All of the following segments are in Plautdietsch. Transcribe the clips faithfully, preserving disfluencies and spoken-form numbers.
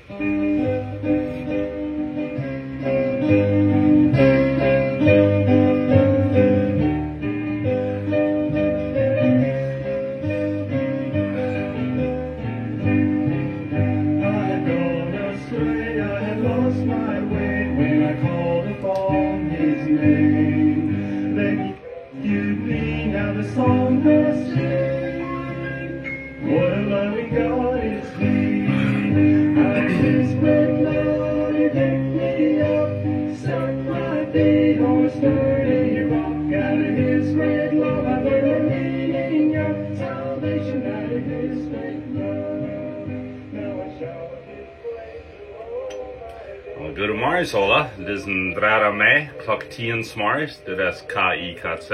I had gone astray, I had lost my way when I called upon his name. Then he rescued me, now the song I sing. What a loving God is he. Out of his great love he picked me up, set my feet on a sturdy rock. Out of his great love I learned the meaning of salvation. Out of his great love. Now I shout his praise to all my days. Well, goodemorjes aula. Dit es een dredda Mei, Klock tieen zemorjes. Dit es K I K Z,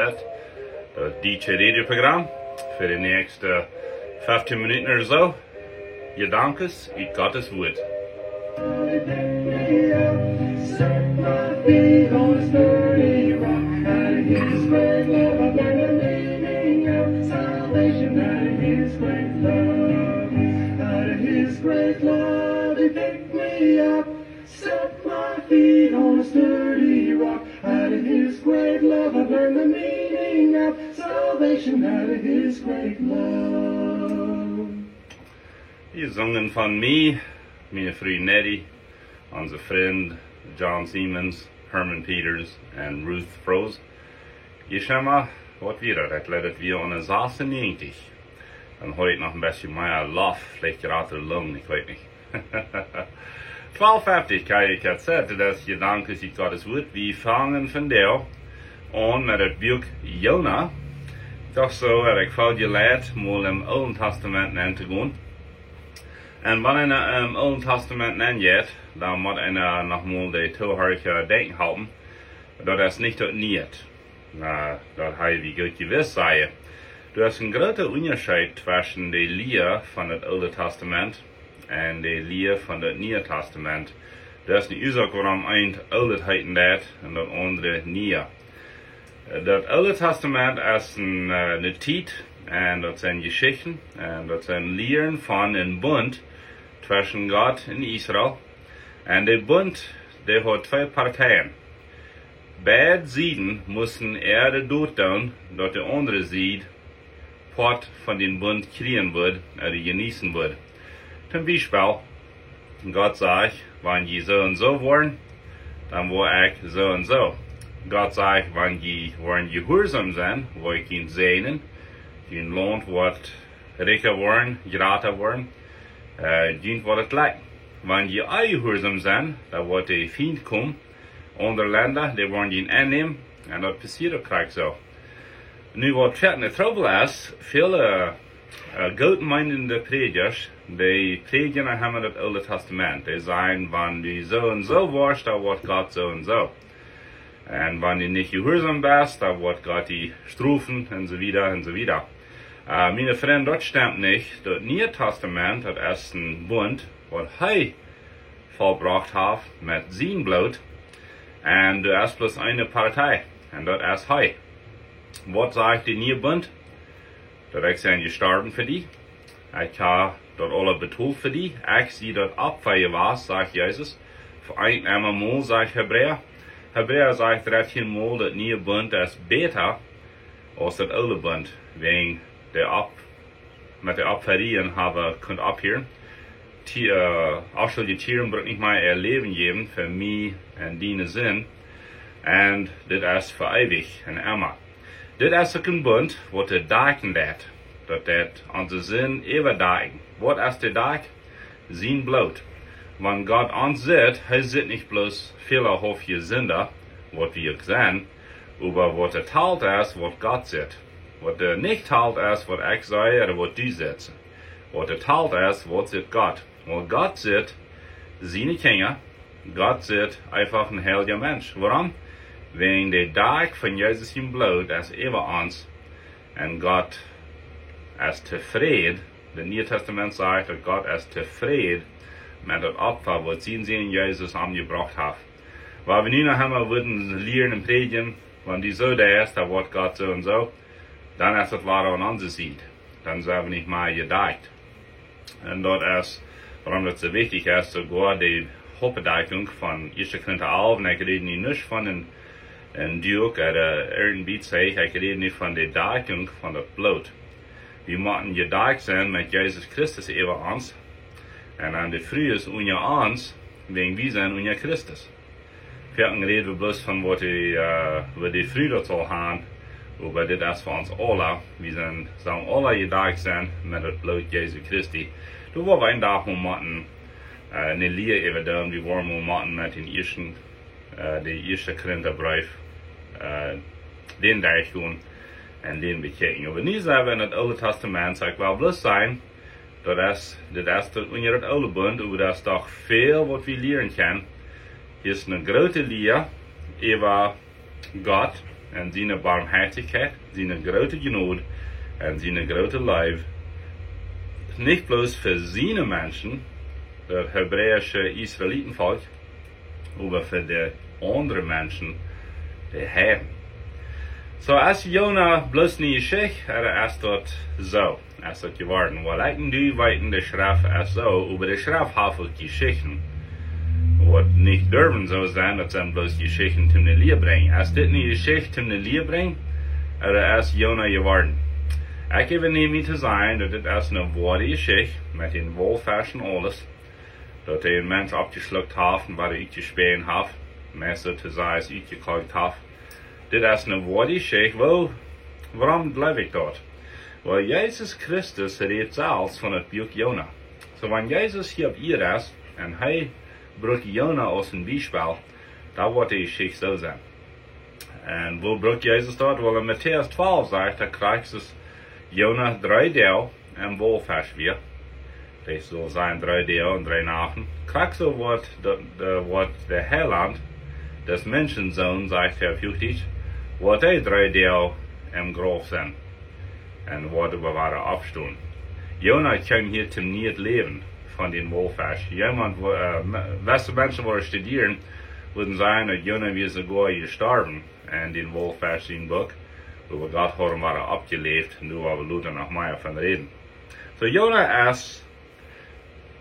daut dietsche Radioprogram. Fa de näakjste fieftieen Minuten ooda soo. Jedanken ut Gott sien Wuat. Set my feet on a sturdy rock. Out of his great love I learned the meaning of salvation. Out of his great love, out of his great love he picked me up. Set my feet on a sturdy rock. Out of his great love I learned the meaning of salvation. Out of his great love. Dee sungen von mie, miene Fru Nettie, onse Frind John Siemens, Herman Peters un Ruth Froese. Jie schema, waut wia daut? Daut leet wia aune sasennegentig. Dan hia noch een bät mea Loft, veleicht jratre Lung, ekj weet nich. Twalf fieftieen, K I K Z, daut es Jedanken ut Gott sien Wuat. Wie fangen vondoag aun met daut Buak Jona. Ekj docht soo, daut ekj foll jeleit, mol em Oolen Tastament auntogonen. Un wan eena em Oolen Tastament aunjeit, dan mott eena noch mol de Toohiera denkjen halpen, daut es nich daut Niee. Na, daut hab wie goot jewist, saj ekj. Doa es een groota Unjascheet tweschen de Lia von daut Oole Tastament un de Lia von daut Niee Tastament. Daut es de Uasoak, wuarom eent Oolet heeten deit un daut aundre Niee. Daut Oole Tastament es een, eh, eene Tiet, un daut sent Jeschichten, un daut sent Lieren von een Bunt tweschen Gott un Israel. Un de Bunt, dee haud twee Partien. Beid Sieden musten äa daut doonen, daut de aundre Sied Poat von dän Bunt kjrieen wudd, ooda jeneeten wudd. Toom Biespel, Gott sajcht, wan jie soo un soo woaren, dan woa ekj soo un soo. Gott sajcht, wan jie woaren jehuarsom sennen, woa ekj junt säajnen, jun Launt woat rikja woaren, jrata woaren, eh, junt woat et jlikj. Wan jie onjehuarsom sennen, dan woat de Fient komen, aundre Lenda, dee woaren junt aunnämen, un daut passieet uk krakjt soo. Nu, waut foaken de Trubbel es, väle, eh, goot meenende Prädjasch, dee prädjen emma daut Oole Tastament. Dee sajen, wan du soo un soo woascht, dan woat Gott soo un soo. Un wan du nich jehuarsom best, dan woat Gott die strofen, un soo wieda, un soo wieda. Eh, miene Frind, daut stemt nich. Daut Niee Tastament, daut es een Bunt, waut hee vollbrocht haft met sien Bloot. Un doa es bloos eene Partie, un daut es hee. Waut sajcht de Niee Bunt? Daut ekj sie jestorwen fa die. Ekj hab daut aula betolt fa die. Ekj sie daut Opfa jewast, sajcht Jesus. Fa een un emma mol, sajcht Hebräa. Hebräa sajcht dartieen mol, daut Niee Bunt es bäta aus daut Oole Bunt, wäajen de Op-, met de Opfarieen hab wie kunt opphieren. Ti-, eh, onschuldje Tieren bruck nich mea äa Läwen jäwen fa mie un diene Sind. Un dit es fa eewich un emma. Dit es uk een Bunt, waut de Dakj deit. Daut deit onse Sind äwadakjen. Waut es de Dakj? Sien Bloot. Wan Gott ons sitt, hee sitt nich bloos fälahauftje Sinda, waut wie uk sent, oba waut hee talt es, waut Gott sitt. Waut hee nich talt es, waut ekj saj, ooda waut du sitst. Waut hee talt es, waut sitt Gott. Waut Gott sitt, siene Kjinja, Gott sitt eefach een heilja Mensch. Wuarom? Wäajen de Dakj von Jesus sien Bloot es äwa ons. Un Gott es tofräd. Daut Niee Tastament sajcht, daut Gott es tofräd met daut Opfa, waut sien Sän Jesus aunjebrocht haft. Wan wie nu noch emma wudden lieren un prädjen, wan du soo deist, dan woat Gott soo un soo, dan es daut wada aun onse Sied. Dan sent wie nich mea jedakjt. Un daut es Wuarom daut soo wichtich es, soogoa de Hauptbedakjunk von ieeschte Korinta alf, un ekj räd nu nich von een, een Duak ooda irjent waut, ekj räd nu von de Dakjunk von daut Bloot. Wie motten jedakt sennen met Jesus Christus äwa ons, un aun de Frues unja ons, wäajen wie sent unja Christus. Foaken räd wie bloos von waut de, äh, waut de Fru daut saul haben, oba dit es fa ons aula. Wie sent, sellen aula jedakt sennen met daut Bloot Jesu Christi. Doa woa wie een Dach mol motten, äh, eene Lia äwa doonen, wie woaren mol motten met dän ieeschten, äh, de ieeschte Korintabreef, äh, dän derchgonen un dän bekjikjen. Oba nu sent wie en daut Oole Tastament, soo ekj well bloos sajen, daut es, dit es daut unja daut Oole Bunt, oba daut es doch väl waut wie lieren kjennen. Hia es eene groote Lia äwa Gott un siene Barmhartichkjeit, siene groote Jnod un siene groote Leew. Nich bloos fa siene Menschen, daut hebräische Israelitenvolkj, oba fa de aundre Menschen, de Heiden. Soo, es Jona bloos eene Jeschicht, ooda es daut soo? Es daut jeworden? Well, ekj un du weeten, de Schreft es soo, oba de Schreft haft uk Jeschichten, waut nich derwen soo sennen, daut sent bloos Jeschichten toom eene Lia brinjen. Es dit eene Jeschicht toom eene Lia brinjen, ooda es Jona jeworden? Ekj äwanäm mie to sajen, daut dit es eene woare Jeschicht met dän Waulfesch un aules, daut hee een Mensch oppjeschlukt haft un wada utjespäajen haft, meist soo to sajen, utjekoakt haft. Dit es eene woare Jeschicht. Woo, wuarom jleew ekj daut? Well, Jesus Christus rät selfst von daut Buak Jona. Soo, wan Jesus hia opp Ieed es un hee brukt Jona aus een Biespel, dan woat de Jeschicht soo sennen. Un woo brukt Jesus daut? Well, en Matäus twalf sajcht, daut Christus Jona dree Doag em Waulfesch wia. Daut sull sennen dree Doag un dree Nachten. Krakjt soo woat de, de, woat de Heilaunt, des Menschensohn, sajcht hee opp Huachdietsch, woat hee dree Doag em Grauf sennen. Un woat oba wada oppstonen. Jona kjeem hia toom nieet Läwen von dän Waulfesch. Jemaunt, wua-, äh, me-, waut Menschen wudden studieren, wudden sajen, daut Jona wia soogoa jestorwen en dän Waulfesch sien Buak, oba Gott haud am wada oppjeläft, un doa woa wie lota noch mea von räden. Soo, Jona es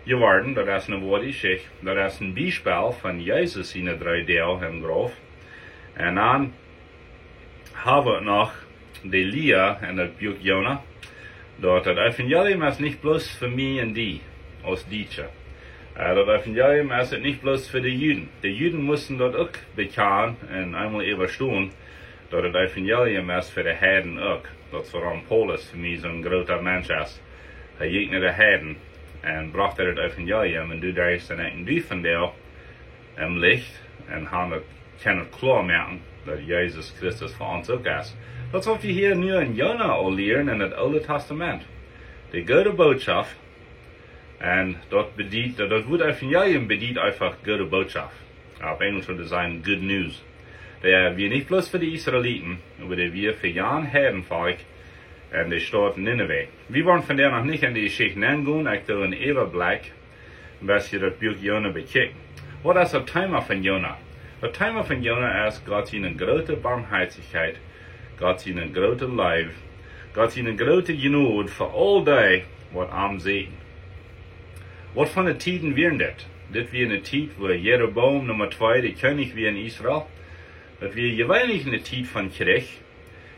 jeworden, daut es eene woare Jeschicht, daut es een Biespel von Jesus siene dree Doag em Grauf. Un dan hab wie noch de Lia en daut Buak Jona, daut daut Evangelium es nich bloos fa mie un die, aus Dietsche. Äh, daut Evangelium es nich bloos fa de Juden. De Juden musten daut uk bekjanen un eemol äwastonen, daut daut Evangelium es fa de Heiden uk. Daut es wuarom Paulus fa mie soon groota Mensch es. Hee jinkj no de Heiden un brocht daut Evangelium, un doaderch sent ekj un du vondoag em Licht un haben daut, kjennen daut kloa moaken, daut Jesus Christus fa ons uk es. Daut es waut wie hia nu en Jona aul lieren en daut Oole Tastament. De goode Bootschoft, un daut bediet, daut, daut Wuat Evangelium bediet eefach goode Bootschoft. Opp Enjelsch wudd eena sajen good news. Dee wia nich bloos fa de Israeliten, oba dee wia fa jan Heidenvolkj en de Staut Ninive. Wie woaren vondoag noch nich en de Jeschicht nengonen, ekj doo een Äwablikj, waut wie daut Buak Jona bekjikjen. Waut es daut Thema von Jona? Daut Thema von Jona es Gott siene groote Barmhartichkjeit, Gott siene groote Leew, Gott siene groote Jnod fa aul dee, waut am sieekjen. Waut fa Tieden wieren dit? Dit wia eene Tiet, wua Jeroboam Numma twee, de Kjennich wia en Israel. Daut wia jeweenlich eene Tiet von Kjrich.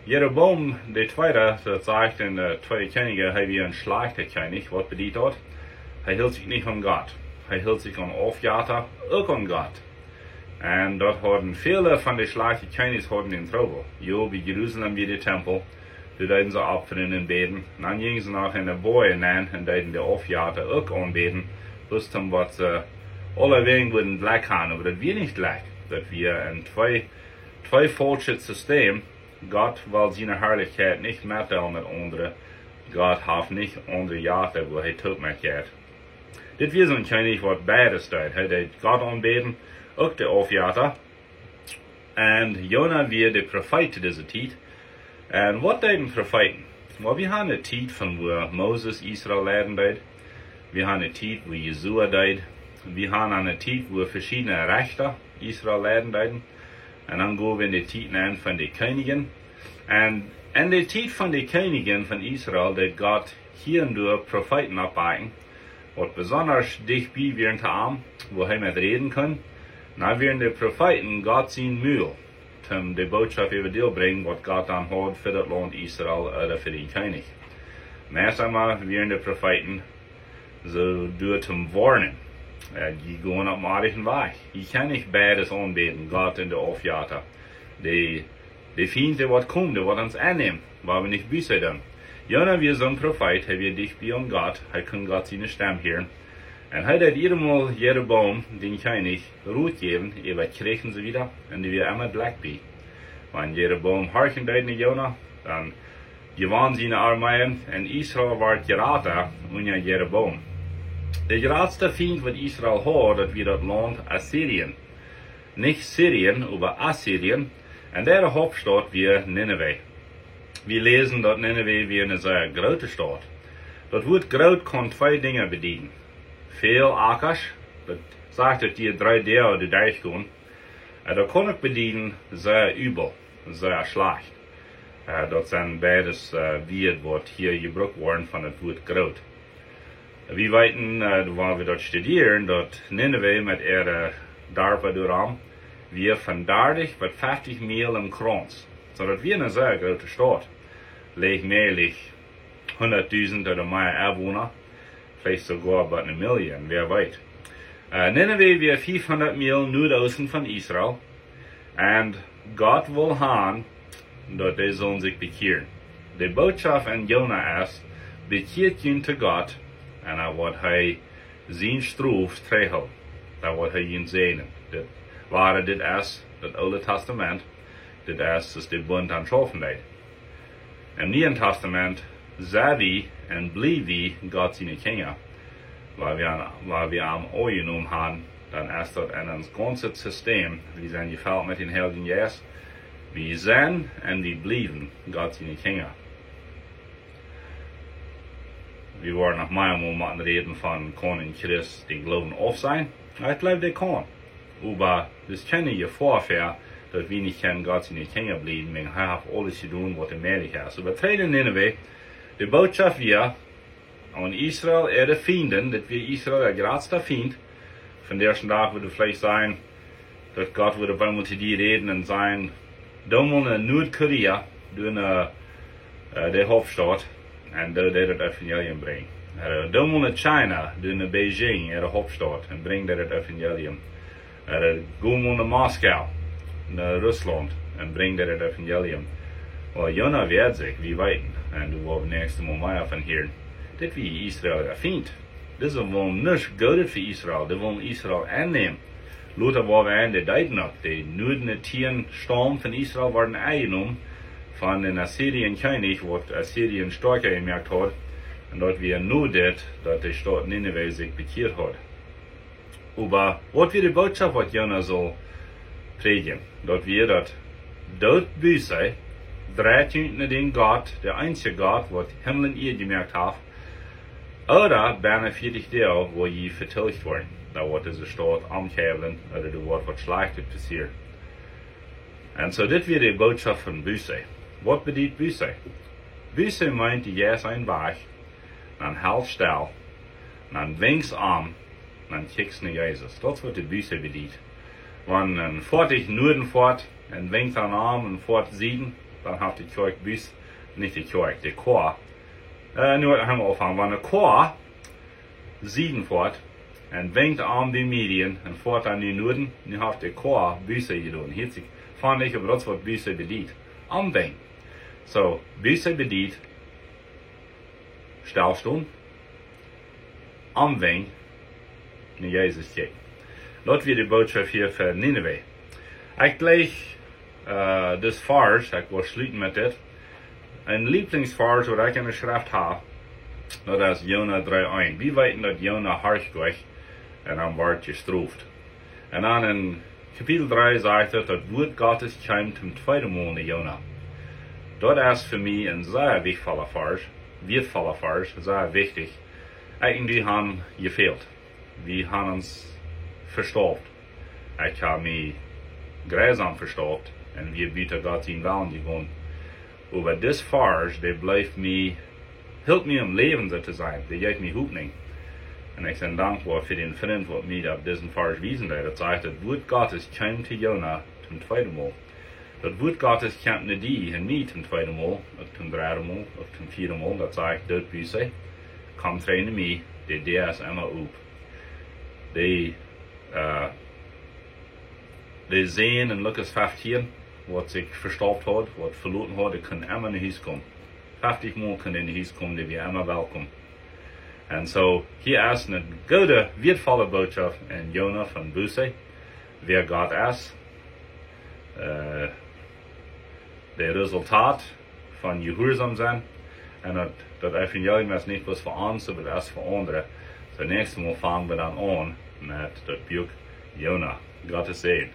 Jeroboam de Tweede, daut sajcht en, äh, Tweede Kjennichs, hee wia een schlajchta Kjennich. Waut bediet daut? Hee hilt sikj nich aun Gott. Hee hilt sikj aun Aufjetta, uk aun Gott. Un daut hauden väle von de schlajchte Kjennichs hauden een Trubbel. Jo, bie Jerusalem wia de Tempel, doa deeden see opfren un bäden. Dan jinjen see noch en de Boaj nenn un deeden de Aufjetta uk aunbäden. Bloos om waut see aulawäajen wudden jlikj haben, oba daut wia nich jlikj. Daut wia een twee, twee faulschet System. Gott well siene Harlichkjeit nich metdeelen met aundre. Gott haft nich aundre Jetta, wua hee toop met jeit. Dit wia soon Kjennich, waut beides deed. Hee deed Gott aunbäden, uk de Aufjetta. Un Jona wia de Profeet to dise Tiet. Un waut deeden Profeeten? Well, wie haben eene Tiet von wua Moses Israel leiden deed. Wie haben eene Tiet wua Josua deed. Wie haben eene Tiet wua veschiedne Rechta Israel leiden deeden. Un dan go wie en de Tiet nenn von de Kjennichs. Un en de Tiet von de Kjennichs von Israel deed Gott hia un doa Profeeten oppwakjen, Waut besondasch dicht bie wieren to am, wua hee met räden kunn, dan wieren de Profeeten Gott sien Mul, toom de Bootschoft äwa däl brinjen, waut Gott dan haud fa daut Launt Israel ooda fa dän Kjennich. Meist emma wieren de Profeeten soo doa toom woarnen. Äh, jie gonen opp dän oajchen Wajch. Jie kjennen nich beides aunbäden, Gott un de Aufjetta. De, de Fient, dee woat komen, dee woat ons aunnämen, wan wie nich Buss doonen. Jona wia soon Profeet, hee wia dicht bie aun Gott, hee kunn Gott siene Stemm hieren. Un hee deed jiedemol Jeroboam, dän Kjennich, Rot jäwen äwa Kjrichs un soo wieda, un dee wia emma jlikj bie. Wan Jeroboam horchen deed no Jona, dan jewonnen siene Armeeen un Israel wort jrata unja Jeroboam. De jratsta Fient, waut Israel haud, daut wia daut Launt Assyrien. Nich Syrien, oba Assyrien. Un äare Hauptstaut wia Ninive. Wie läsen, daut Ninive wia eene sea groote Staut. Daut Wuat groot kaun twee Dinja bedieden. Väl Akasch, daut sajcht, daut dee dree Doag doaderch gonen. Äh, daut kaun uk bedieden sea übel, sea schlajcht. Äh, daut sent beides, äh, Wieed, waut hia jebrukt woaren von daut Wuat groot. Wie weeten, äh, wan wie daut studieren, daut Ninive met äare Darpa doaromm wia von dartich bat feftich Miel em Krauns. Soo daut wia eene sea groote Staut. Läach mäajlich hundatdusent ooda mea Enwona, veleicht soogoa bat eene Million, wäa weet. Äh, Ninive wia fiefhundat Miel Nuadoosten von Israel. Un Gott wull han, daut dee sullen sikj bekjieren. De Bootschoft aun Jona es: Bekjieet junt to Gott, un dan woat hee siene Strof trigjhoolen. Dan woat hee junt säajnen. Dit, wua dit es, daut Oole Tastament, dit es, es de Bunt aun schaufen deed. Em Nieen Tastament sent wie un bliewen wie Gott siene Kjinja. Wan wie aun, wan wie am aunjenomen haben, dan es daut en ons gaunzet System. Wie sent jefelt met dän Heiljen Jeist. Wie sent un wie bliewen Gott siene Kjinja. Wie woaren noch mea mol motten räden von, kaun een Christ dän Gloowen aufsajen? Ekj jleew, dee kaun. Oba daut es kjeene Jefoa fa, daut wie nich kjennen Gott siene Kjinja bliewen, wiels hee haft aules jedonen, waut mäajlich es. Oba trigj no Ninive, de Bootschoft wia aun Israel äare Fienden, daut wia Israel äa jratsta Fient. Vondoag dän Dach wudd veleicht sennen, daut Gott wudd opp eemol to die räden un sajen: Doo mol no Nuadkorea, doo no, äh, de Hauptstaut, un doo doa daut Evangelium brinjen. Äh, doo mol no China, doo no Beijing, äare Hauptstaut, un brinj doa daut Evangelium. Äh, go mol no Moskau, no Russlaunt, un brinj doa daut Evangelium. Oba Jona wäad sikj, wie weeten, un doa woa wie daut näakjste Mol mea von hieren. Dit wia Israel äa Fient. Dise wullen nuscht Goodet fa Israel, dee wullen Israel aunnämen. Lota woa wie seenen, dee deeden daut. De Nuadtieen Staum von Israel worden aunjenomen von dän Assyrien Kjennich, waut Assyrien stoakja jemoakt haud, un daut wia no dit, daut de Staut Ninive sikj bekjieet haud. Oba waut wia de Bootschoft, waut Jona sull prädjen? Daut wia daut: Doot Buße, dreit junt no dän Gott, de eensje Gott, waut Himmel un Ieed jemoakt haft, ooda bennen vieetich Doag woa jie vetilcht woaren. Dan woat dise Staut omkjeilen, ooda doa woat waut Schlajchtet passieren. Un soo, dit wia de Bootschoft von Buße. Waut bediet Buße? Buße meent, du jeist een Wajch, dan helst stell, dan wenkjst om, dan kjikjst no Jesus. Daut es, waut de Buße bediet. Wan een Foatich no Nuaden foat un wenkjt dan om un foat Sieden, dan haft de Kjoakj Buße, nich de Kjoakj, de Koa. Äh, nu haben wie aunjefongen, wan de Koa Sieden foat un wenkjt om bie Midian un foat dan no Nuaden, nu haft de Koa Buße jedonen. Hia es sikj von nich, oba daut es, waut Buße bediet. Omwenkjen. Soo, Buße bediet stell stonen, omwenkjen, no Jesus kjikjen. Daut wia de Bootschoft hia fa Ninive. Ekj jleich, äh, dis Varsch, ekj well schluten met dit. Een Lieblingsvarsch, waut ekj enne Schreft hab, daut es Jona dree eent. Wie weeten, daut Jona horcht nich un dan woat hee jestroft. Un dan en Kapitel dree sajcht et, daut Wuat Gottes kjeem toom tweeden Mol no Jona. Daut es fa mie een sea wieetvolla Varsch, wieetvolla Varsch, sea wichtich. Ekj un du haben jefält. Wie haben ons vestaupt. Ekj hab mie jreisam vestaupt un wia buta Gott sienen Wellen jegonen. Oba dis Varsch, dee blift mie, hilt mie aum Läwen, soo to sajen. Dee jeft mie Hopninj. Un ekj sie dankboa fa dän Frint, waut mie opp disen Varsch wiesen deed. Daut sajcht, daut Wuat Gottes kjeem to Jona toom tweeden Mol. Daut Wuat Gottes kjemt no die un mie toom tweeden Mol, uk toom dredden Mol, uk toom vieeden Mol. Daut sajcht, daut wie see, komm trigj no mie, de Däa es emma op. De, äh, de Sän en Lukas feftieen, waut sikj vestaupt haud, waut veloten haud, dee kunn emma no Hus komen. Feftich Mol kunn hee no Hus komen, dee wia emma welkom. Un soo, hia es eene goode, wieetvolle Bootschoft en Jona von Buße, wäa Gott es, äh, daut Resultat von jehuarsom sennen. Un daut, daut Evangelium es nich bloos fa ons, oba daut es fa aundre. Soo, näakjstet Mol fang wie dan aun met daut Buak Jona. Gottes Säajen.